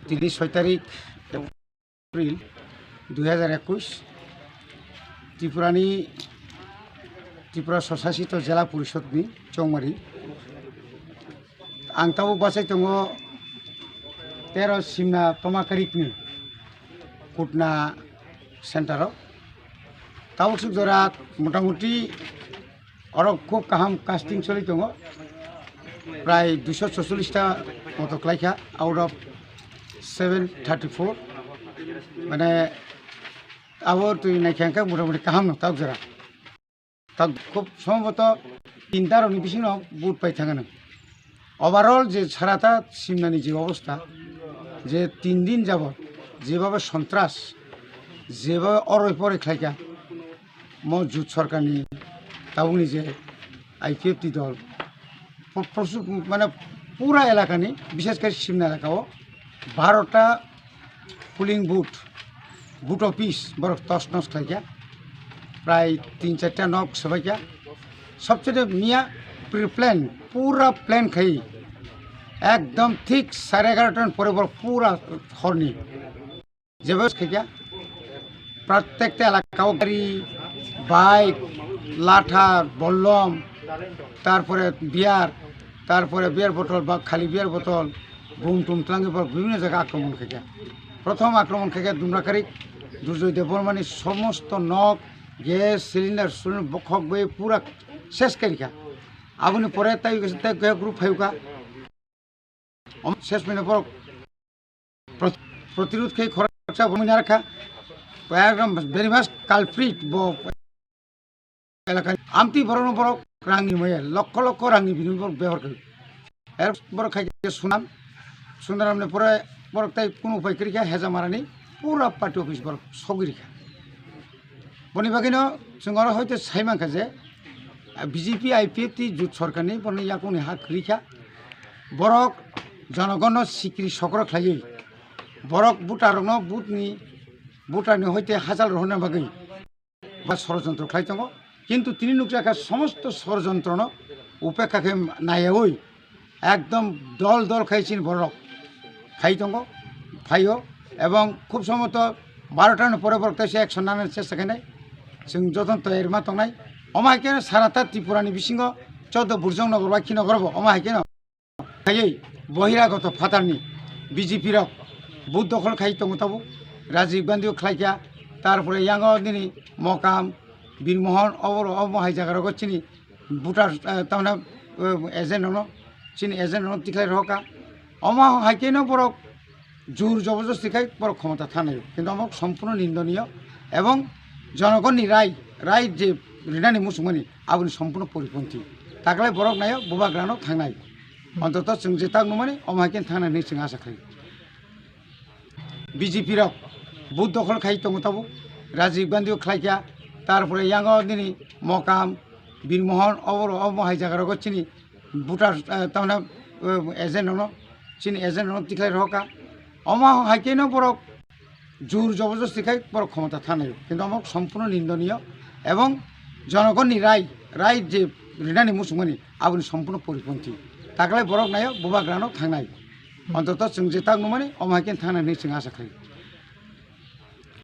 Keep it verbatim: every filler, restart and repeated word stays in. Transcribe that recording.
Tini soi tarik April dui hajar ekush, Tripurani, Tripura Swsasito Jela Porishodni chongmari. Ang tabuk bachai tongo tero Simna Tomakarikni Kutna Center-o. Tabuk suk jora motamuti oro khub kaham casting choli tongo. Prai duiso chocholish ta moto klaikha out of seven thirty-four. Mane abo twi naikha hwnkhe motamuti kaham no tabuk jora. Tak khub sombhoboto tinta rokni bisingo vote pai thangano. Overall je sarata Simnani je obostha, je tin din jabot jebhabe sontras, jebhabe oroi poroi khlaikha, mo jut sorkarni tabukni je I P F T dol, pro-, prosu-, mane pura elakani, bishes kore Simna elakao barota polling booth, booth office borok tos nos khlaikha, prai tin charta nok swbaikha. Sobchede miya pre-plan, pura plan khai, ekdom thik sare egarota ni pore borok pura horni jeba khaikha. Prottekta elakao gari, bike, latha, bollom, tarpore beer, tarpore beer bottle ba khali beer bottle, bum tum twlangwi borok bibhinno jaga akromon khaikha. Prothom akromon khaikha Dumrakarik Durjoy Debbarmani somosto nok, gas, cylinder, cylinder bokhok bai pura ses khairikha. Aboni pore tai, tai group phaiyukha. Om ses mane borok prot-, protirod khai khoroksa borok mane rakha. Ekdom very much culprit bo elaka. Amtwi borokno borok rangni moye, lokho lokho rangni bini borok bebohar khai. Er borok khai khe Sunam, Sunam ni pore borok tai kunu upai kwrwi kha, Hejamarani pura party office borok sogwi rikha. Boni bagwino chwng oro hoito sai mankha je, B J P I P F T jut sorkarni borokni yakungni ha kwrwi kha. Borok jonogonno sikri sokro khlaiwi, borok voter rokno vote ni, voter ni hoite hachal rohorna bagwi ba sorojontro khlai tongo. Kintu tini nukjakha somosto sorojontrono upekha khe nayaui ekdom dol dol khai chini borok khai tongo, phaio, ebong khub somoto barota ni pore borok teisa action nanani chesta khainai. Chwng jotono toyar ma tongnai. Omo hai khe sarata Tripura ni bisingo chodo Burjong Nogor ba Khinogorago omo hai kheno khaiwi bohiragoto phatarni B J P rok booth dokhol khai tongo tabuk. Rajiv Gandhi o khlaikha, tarpore yango nini Mokam, Birmohon, oboro omo hai jagarogo chini voter, eh, tamna, eh, agent rokno, chini agent rokno tikhlai rohorkha. Omo hai kheno borok jur joborjosti khai borok khomota thanai, kintu omo sompurno nindoniyo ebong jonogonni rai, rai je rinani muchungmani aboni sompurno poriponthi. Taklai borok nayo bubagrano thangnai. Ontoto chwng je tak nukmani omo hai khe thangnai hinwi chwng asa khlai. B J P rok booth dokhol khai tongo tabuk. Rajiv Gandhi o khlaikha, tarpore yango nini Mokam, Birmohon, oboro omo hai jagarogo chini voter, eh, tamna, eh, agent rokno, chini agent rokno tikhlai rohorkha. Omo hai kheno borok jur joborjosti khai borok khomota thanai, kintu omo sompurno nindoniyo ebong jonogonni rai, rai je rinani muchungmani aboni sompurno poriponthi. Taklai borok nayo bubagrano thangnai. Ontoto chwng je tak nukmani omo hai khe thangnai hinwi chwng asa khlai.